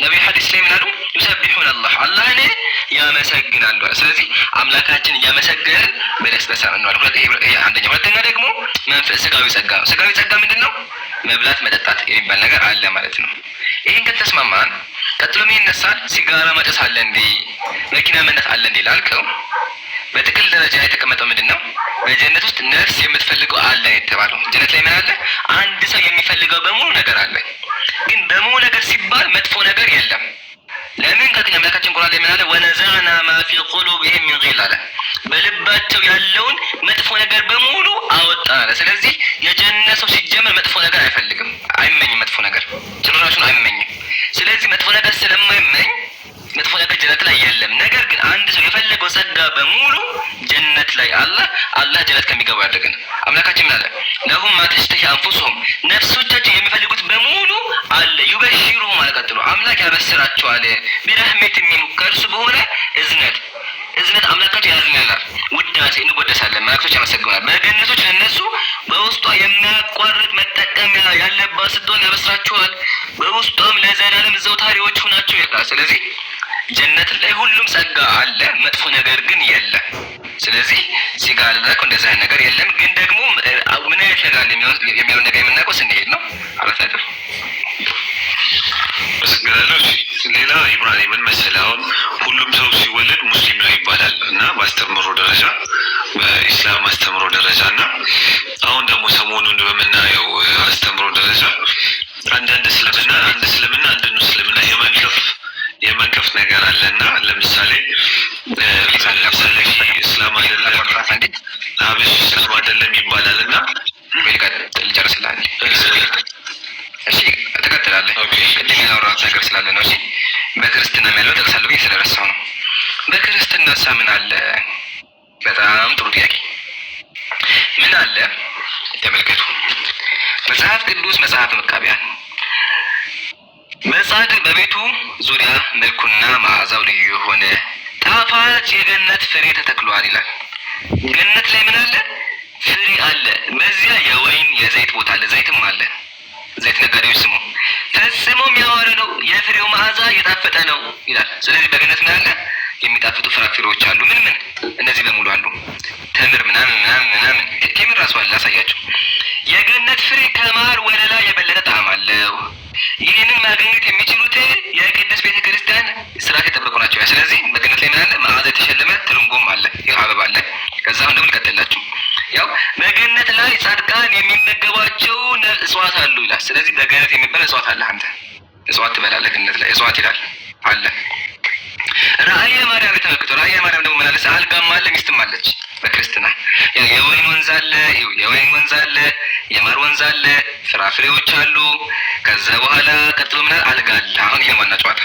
A: ነቢዩ ሐዲስ ላይ ምን አሉ? يسبحون الله አላህን ያመሰግናሉ። ስለዚህ አምላካችን እያመሰገንን በደስታ እንዋለን። አንደኛ። ሁለተኛ ደግሞ መንፈስ ስጋዊ ጸጋ ነው። ስጋዊ ጸጋ ምንድን ነው? መብላት መጠጣት የሚባል ነገር አለ ማለት ነው። ይህን ከተስማማን ቀጥሎ ምን ይነሳል? ሲጋራ ማጨስ አለ እንዴ? መኪና መንዳት አለ እንዴ ላልከው በጥቅል ደረጃ የተቀመጠው ምንድን ነው? በጀነት ውስጥ ነፍስ የምትፈልገው አለ የተባለው ጀነት ላይ ምን አለ? አንድ ሰው የሚፈልገው በሙሉ ነገር አለ። ግን በሙሉ ነገር ሲባል መጥፎ ነገር የለም። ለምን ካልከኝ አምላካችን ቁርአን ላይ ምን አለ? ونزعنا ما في قلوبهم من غل አለ። በልባቸው ያለውን መጥፎ ነገር በሙሉ አወጣን አለ። ስለዚህ የጀነት ሰው ሲጀመር መጥፎ ነገር አይፈልግም፣ አይመኝም። መጥፎ ነገር ጭራሹን አይመኝም። ስለዚህ መጥፎ ነገር ስለማይመኝ መጥፎ ነገር ጀነት ላይ የለም። ነገር ግን አንድ ሰው የፈለገው ጸጋ በሙሉ ጀነት ላይ አላህ ጀነት ከሚገባ ያደርገን። አምላካችን ምን አለ? لهم ما تشتهي أنفسهم ነፍሶቻቸው የሚፈልጉት በሙሉ አለ። يبشرهم አለ። ቀጥሎ አምላክ ያበስራቸዋል። برحمة منه ከእርሱ በሆነ እዝነት እዝነት አምላካቸው ያዝንልናል። ውዳሴ እንወደሳለን፣ መላእክቶች ያመሰግኑናል። በገነቶች ለእነሱ በውስጧ የማያቋርጥ መጠቀሚያ ያለባት ስትሆን ያበስራችኋል። በውስጧም ለዘላለም ዘውታሪዎች ሁናቸው ይላል። ስለዚህ ጀነት ላይ ሁሉም ጸጋ አለ፣ መጥፎ ነገር ግን የለም። ስለዚህ ሲጋ ላልከው እንደዚህ አይነት ነገር የለም። ግን ደግሞ ምን አይነት ነገር አለ የሚለውን ነገር የምናውቀው ስንሄድ ነው። 4 ነጥብ።
C: አመሰግናለሁ። እሺ ሌላ ኢብራሂም፣ ምን መሰለህ፣ አሁን ሁሉም ሰው ሲወለድ ሙስሊም ነው ይባላል እና በአስተምሮ ደረጃ፣ በኢስላም አስተምሮ ደረጃ፣ እና አሁን ደግሞ ሰሞኑን በምናየው አስተምሮ ደረጃ አንዳንድ እስልምና አንድ እስልምና አንድን እስልምና የመንቀፍ ነገር አለ። እና ለምሳሌ ሰለፊ እስላም አይደለም፣ ሀበሽ እስላም አይደለም ይባላል እና
A: ልጨርስልህ። እሺ ትቀጥላለህ። ቅድም ያወራሁት ነገር ስላለ ነው። እሺ በክርስትና ያለው ጠቅሳለሁ ብዬ ስለረሳው ነው። በክርስትና ሳ ምን አለ? በጣም ጥሩ ጥያቄ። ምን አለ? ተመልከቱ። መጽሐፍ ቅዱስ መጽሐፈ መቃቢያን በጻድቅ በቤቱ ዙሪያ መልኩና መዓዛው ልዩ የሆነ ጣፋጭ የገነት ፍሬ ተተክሏል ይላል። ገነት ላይ ምን አለ? ፍሬ አለ። በዚያ የወይን የዘይት ቦታ አለ፣ ዘይትም አለ። ዘይት ነጋዴዎች ስሙ፣ ፈጽሞም ያማረ ነው፣ የፍሬው መዓዛ የጣፈጠ ነው ይላል። ስለዚህ በገነት ምን አለ? የሚጣፍጡ ፍራፍሬዎች አሉ። ምን ምን? እነዚህ በሙሉ አሉ። ተምር ምናምን ምናምን ምናምን፣ ቴምር ራሱ አለ። ላሳያቸው። የገነት ፍሬ ከማር ወለላ የበለጠ ጣዕም አለው። ይህንን ማግኘት የሚችሉት የቅድስት ቤተ ክርስቲያን ስርዓት የጠበቁ ናቸው። ስለዚህ በገነት ላይ ምን አለ? መዓዛ የተሸለመ ትርንጎም አለ፣ ይህ አበባ አለ። ከዛ አሁን ደግሞ ልቀጥላችሁ። ያው በገነት ላይ ጻድቃን የሚመገቧቸው እጽዋት አሉ ይላል። ስለዚህ በገነት የሚበላ እጽዋት አለ። አንተ እጽዋት ትበላለህ። ገነት ላይ እጽዋት ይላል አለ። ራእየ ማርያም የተመልክቶ ራእየ ማርያም ደግሞ ምን አለ? አልጋም አለ፣ ሚስትም አለች። በክርስትና የወይን ወንዝ አለ፣ የወይን ወንዝ አለ፣ የማር ወንዝ አለ፣ ፍራፍሬዎች አሉ። ከዛ በኋላ ቀጥሎ ምን አለ? አልጋ አለ። አሁን ይሄ ዋና ጨዋታ።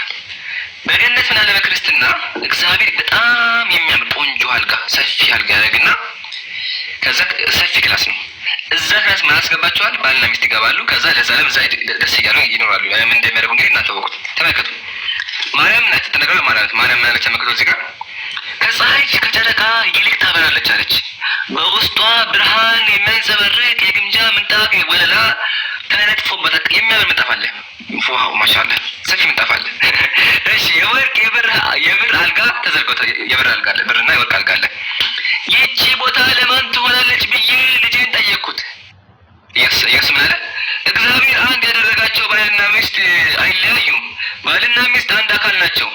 A: በገነት ምን አለ? በክርስትና እግዚአብሔር በጣም የሚያምር ቆንጆ አልጋ፣ ሰፊ አልጋ ያደርግና ከዛ ሰፊ class ነው። እዛ class ማን ያስገባቸዋል? ባልና ሚስት ይገባሉ። ከዛ ለዘላለም እዛ ደስ እያሉ ይኖራሉ። ምን እንደሚያደርጉ እንግዲህ እናንተ ወቁት። ተመልከቱ። ማርያም ናት ተነግሯል። ማርያም ማርያም ናት። ተመልከቱ እዚህ ጋር ከፀሐይ ከጨረቃ ይልቅ ታበራለች አለች። በውስጧ ብርሃን የሚያንጸባርቅ የግምጃ ምንጣፍ ወለላ ተነጥፎበታል። የሚያምር ምንጣፍ አለ። Wow ማሻአላህ፣ ሰፊ ምንጣፍ አለ። እሺ የወርቅ የብር አልጋ ተዘርግቷል። የብር አልጋ አለ፣ ብርና የወርቅ አልጋ አለ። ይህቺ ቦታ ለማን ትሆናለች ብዬ ልጄን ጠየቅኩት። ኢየሱስ ምን አለ? እግዚአብሔር አንድ ያደረጋቸው ባልና ሚስት አይለያዩም። ባልና ሚስት አንድ አካል ናቸው።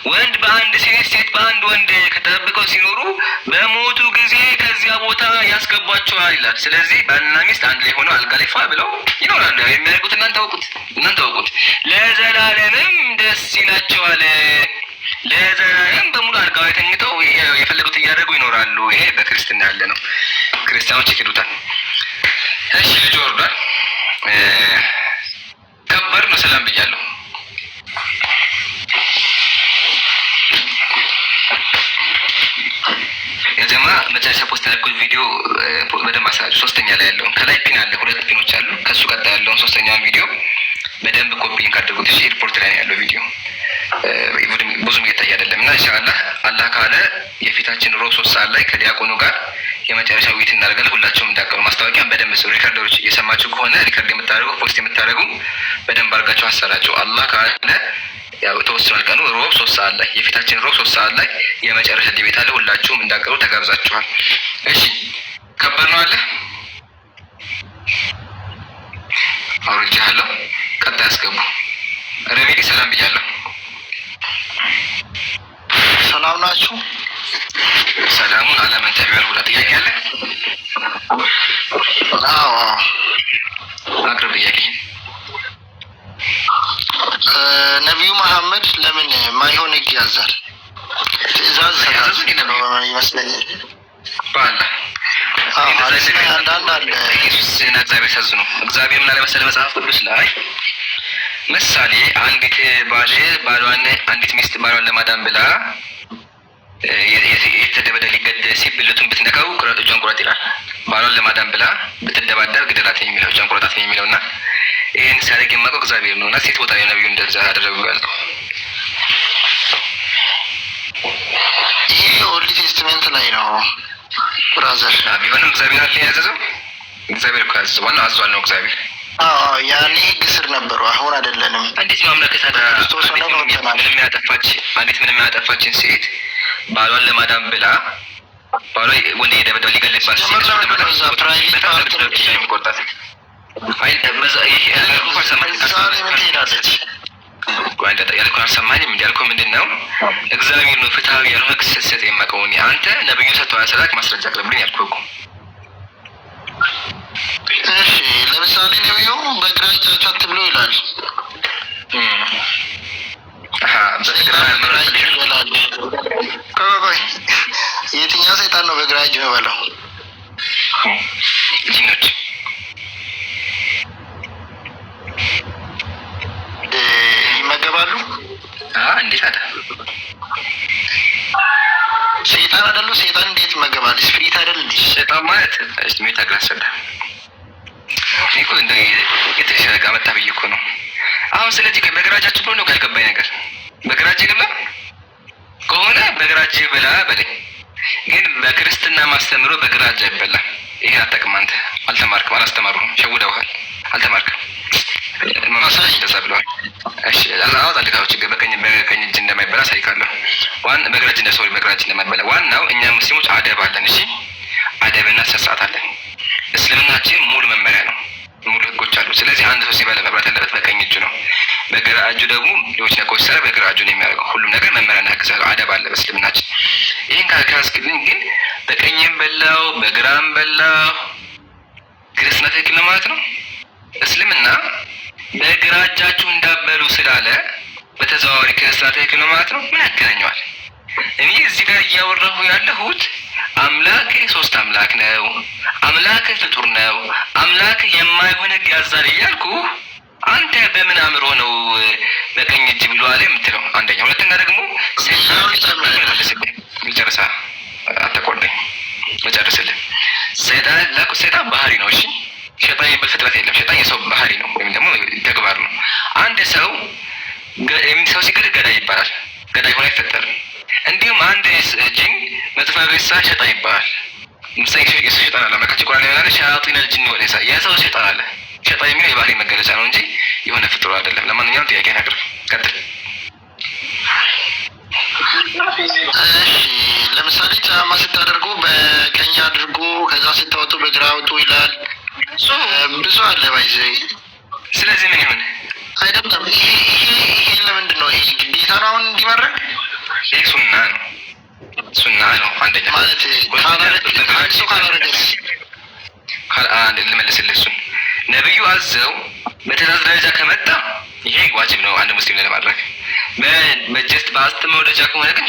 A: ወንድ በአንድ ሴት፣ ሴት በአንድ ወንድ ከተጠብቀው ሲኖሩ በሞቱ ጊዜ ከዚያ ቦታ ያስገቧቸዋል ይላል። ስለዚህ ባልና ሚስት አንድ ላይ ሆነው አልጋ ላይ ፏ ብለው ይኖራሉ። የሚያደርጉት እናንተ አውቁት፣ እናንተ አውቁት። ለዘላለምም ደስ ይላቸዋል። ለዘላለም በሙሉ አልጋ ላይ ተኝተው የፈለጉት እያደረጉ ይኖራሉ። ይሄ በክርስትና ያለ ነው። ክርስቲያኖች ይክዱታል። እሺ ልጁ ወርዷል። ከባድ ነው። ሰላም ብያለሁ። የጀማ መጨረሻ post ያደረኩት ቪዲዮ በደንብ አሰራጩ። ሶስተኛ ላይ ያለውን ከላይ pin አለ፣ ሁለት pin ኦች አሉ። ከሱ ቀጣይ ያለውን ሶስተኛውን ቪዲዮ በደንብ copy link አድርጉት። እሺ ኤርፖርት ላይ ነው ያለው ቪዲዮ፣ ብዙም እየታየ አይደለም። እና ኢንሻአላህ አላህ ካለ የፊታችን ሮብ 3 ሰዓት ላይ ከዲያቆኑ ጋር የመጨረሻ ውይይት እናደርጋለን። ሁላችሁም እንዳቀሩ ማስታወቂያ በደንብ ስሩ። Recorder ኦች እየሰማችሁ ከሆነ record የምታደርጉ፣ post የምታደርጉ በደንብ አድርጋችሁ አሰራጩ። አላህ ካለ ያው ተወስኗል ቀኑ ሮብ 3 ሰዓት ላይ፣ የፊታችን ሮብ 3 ሰዓት ላይ የመጨረሻ debate አለ። ሁላችሁም እንዳቀሩ ተጋብዛችኋል። እሺ ከባድ ነው አለ፣ አውርጄሃለሁ። ቀጣይ አስገቡ። ረሜዲ ሰላም ብያለሁ።
B: ሰላም ናችሁ?
A: ሰላሙን አለመን ተቢያል ሁላ ጥያቄ አለ?
B: አዎ።
A: አቅርብ ጥያቄ።
B: ነቢዩ መሐመድ ለምን ማይሆን ህግ ያዛል? ትእዛዝ ይሰጣል ይመስለኛል።
A: በአላህ
B: ሐዲስ ላይ አንዳንድ አለ።
A: ኢየሱስ እና እግዚአብሔር ሲያዙ ነው። እግዚአብሔር ምን አለ መሰለህ መጽሐፍ ቅዱስ ላይ ምሳሌ አንዲት ባል ባሏን አንዲት ሚስት ባሏን ለማዳን ብላ የተደበደ ሊገደል ሲል ብልቱን ብትነካው ቁረጥ ይላል። ባሏን ለማዳን ብላ ብትደባደብ ግደላት ነው የሚለው፣ እጇን ቁረጣት ነው የሚለው። እና ይህን ሲያደርግ የማውቀው እግዚአብሔር ነው። እና ሴት ቦታ ነቢዩ እንደዛ አደረጉ ያልከው?
D: ይሄ Old Testament ላይ ነው brother።
A: ቢሆንም እግዚአብሔር አለ ያዘዘው። እግዚአብሔር እኮ ያዘዘው፣ ዋናው አዟል ነው እግዚአብሔር።
D: አዎ፣ ያኔ ህግ ስር ነበሩ፣ አሁን አይደለንም።
A: እንዴት ነው አምላክ ታዲያ?
D: ክርስቶስ ሆነን ወጥተናል።
A: ምንም ያጠፋች አንዲት ምንም ያጠፋችን ሴት ባሏን ለማዳን ብላ፣ ባሏ ወንድ እየደበደበ ሊገልባት ሲል
D: ሲጀመር ለምንድን ነው እዛ private part የምትሄደው?
A: የሚቆርጣት? አይ በዛ ይሄ ያልኩህ አልሰማኝም።
D: እዛ ላይ ምን ትሄዳለች?
A: ቆይ አንተ ያልኩህን አልሰማኝም። እንዲ ያልኩህ ምንድን ነው? እግዚአብሔር ነው ፍትሐዊ ያልሆነ ክስ ስትሰጥ የማውቀው እኔ። አንተ ነብዩ ሰጥተዋል ስላክ ማስረጃ አቅርብልኝ ያልኩህ እኮ።
D: እሺ፣ ለምሳሌ ነቢዩ በግራ እጃችሁ አትብሉ ይላል።
A: አሀ፣ በግራ
D: ሰይጣን በግራ እጁ ይበላል። ቆይ ቆይ፣ የትኛው ሰይጣን ነው በግራ እጁ የሚበላው?
A: ጂኖች።
D: ይመገባሉ?
A: እንዴት አለ?
D: ሰይጣን አይደሉ? ሰይጣን እንዴት ይመገባል? Spirit አይደል እንዴ?
A: ሸይጣን ማለት እሺ፣ ሜታ ግላስ። እኔ እኮ እንደ የተሻለ ዕቃ መጣ ብዬ እኮ ነው። አሁን ስለዚህ ቆይ፣ በግራ እጃችሁ ብሎ ነው ያልገባኝ ነገር። በግራ እጅ ግብላ ከሆነ በግራ እጅ ብላ በለኝ። ግን በክርስትና ማስተምሮ በግራ እጅ አይበላም። ይሄን አታውቅም አንተ፣ አልተማርክም፣ አላስተማሩህም፣ ሸውደውሃል። አልተማርክም። መማሰለች እንደዛ ብለዋል። እሺ አወጣልህ። ችግር በቀኝ እጅ እንደማይበላ አሳይካለሁ። ዋን በግራ እጅ እንደ sorry፣ በግራ እጅ እንደማይበላ። ዋናው እኛ ሙስሊሞች አደብ አለን። እሺ፣ አደብና ስነ ስርዓት አለን። እስልምናችን ሙሉ መመሪያ ነው። ሙሉ ህጎች አሉ። ስለዚህ አንድ ሰው ሲበላ መብላት ያለበት በቀኝ እጁ ነው። በግራ እጁ ደግሞ ሌሎች ነገሮች ሲሰራ በግራ እጁ ነው የሚያደርገው። ሁሉም ነገር መመሪያና ህግ ስላለው አደብ አለ በእስልምናችን። ይህን ካስክልኝ ግን በቀኝም በላው በግራም በላው ክርስትና ትክክል ነው ማለት ነው። እስልምና በግራ እጃችሁ እንዳበሉ ስላለ በተዘዋዋሪ ክርስትና ትክክል ነው ማለት ነው። ምን ያገናኘዋል? እኔ እዚህ ጋር እያወራሁ ያለሁት አምላክ ሶስት አምላክ ነው፣ አምላክ ፍጡር ነው፣ አምላክ የማይሆን ህግ ያዛል እያልኩ አንተ በምን አእምሮ ነው በቀኝ እጅ ብሎ አለ የምትለው? አንደኛ። ሁለተኛ ደግሞ ልጨርሳ፣ አተቆርጠኝ፣ ልጨርስልህ። ሰይጣን ሰይጣን ባህሪ ነው። እሺ፣ ሸይጣን የሚባል ፍጥረት የለም። ሸይጣን የሰው ባህሪ ነው ወይም ደግሞ ተግባር ነው። አንድ ሰው ሰው ሲገድል ገዳይ ይባላል። ገዳይ ሆኖ አይፈጠርም። እንዲሁም አንድ ጂን መጥፎ ነገር ሲሰራ ሸይጣን ይባላል። ምሳሌ የሰው ሸይጣን አለ። አምላካችን ቁርአን ላይ ያለ شياطين الجن والإنس የሰው ሸይጣን አለ። ሸይጣን የሚለው የባህሪ መገለጫ ነው እንጂ የሆነ ፍጡር አይደለም። ለማንኛውም ጥያቄ አቅርብ፣ ቀጥል።
D: እሺ፣ ለምሳሌ ጫማ ስታደርጉ በቀኝ አድርጉ፣ ከዛ ስታወጡ በግራ አውጡ ይላል። ብዙ አለ by the way።
A: ስለዚህ ምን ይሁን?
D: አይደለም፣ ይሄ ለምንድን ነው? ይሄ ግዴታ ነው አሁን እንዲመረግ?
A: ይህ ሱና ነው፣ ሱና ነው። አንደኛ
D: ማለት አንድ ሰው ካላረገስ?
A: ልመልስልህ እሱን። ነቢዩ አዘው በትእዛዝ ደረጃ ከመጣ ይሄ ዋጅብ ነው አንድ ሙስሊም ለማድረግ። በ just በአስተምህሮ ደረጃ ከሆነ ግን